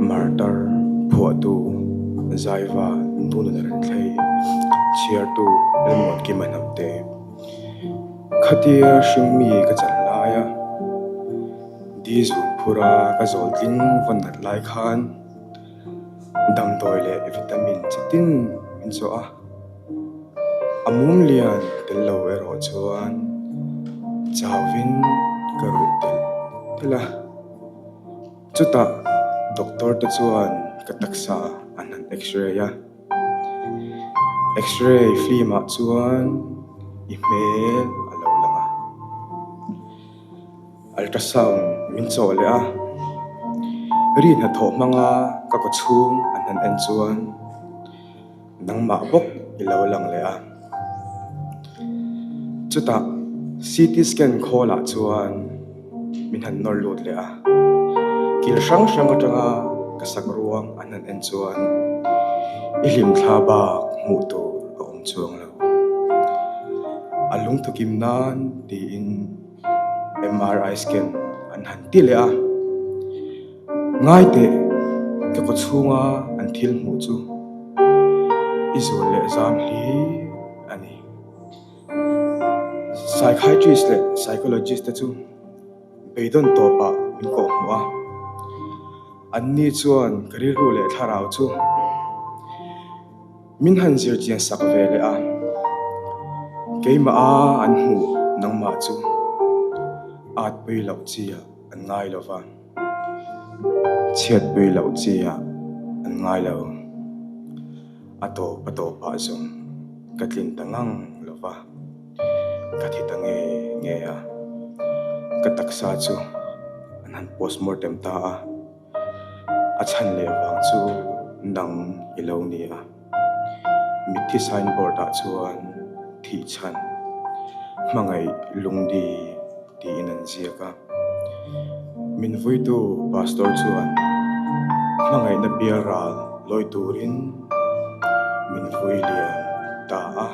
Martar phuahtu Zaiva Nununa Renthlei chhiartu Lalmuankima Hnamte Khatia hringmi ka chan laia Diesel phura ka zawl tling vawn nat lai khan damdawi leh vitamin chi tin min zawh a. A mum lian tel lo erawh chuan chauvin ka ruih telh telh a. Chutah doctor te chuan ka taksa an han x-ray a. X-ray film ah chuan i hmel a lo lang a. Ultrasound min chawh leh a, ri hnathawh hmanga ka kawchhung an han en chuan nangmah bawk i lo lang leh a. Chutah CT scan khawlah chuan min han nawr lut leh a, kil hrang hrang atanga ka sak ruang an han en chuan i hlimthla bak hmuh tur a awm chuang lo. A lungthukim nan tiin. MRI scan an han ti leh a, ngai teh ka kaw chhunga an thil hmuh chu i zul leh zam hlir a ni. Psychiatrist leh psychologist te chu beidawn tawpah min kawh hmuh a, anni chuan ka rilru leh thlarau chu Min han zir chian sak ve leh a, keimah a an hmuh nangmah chu at pui loh chi ah an ngai lo va, chhiat pui loh chi ah an ngai lo. A tawp a tawpah zawng ka tlin ta ngang lo va, ka thi ta nge nge a, ka taksa chu an han postmortem ta a. A chhan leh vang chu nang i lo ni a, mitthi signboard ah chuan thih chhan hmangaih lungdi tiin an ziak a. Min vuitu pastor chuan hmangaihna bial ral lawi turin min vui lian ta a.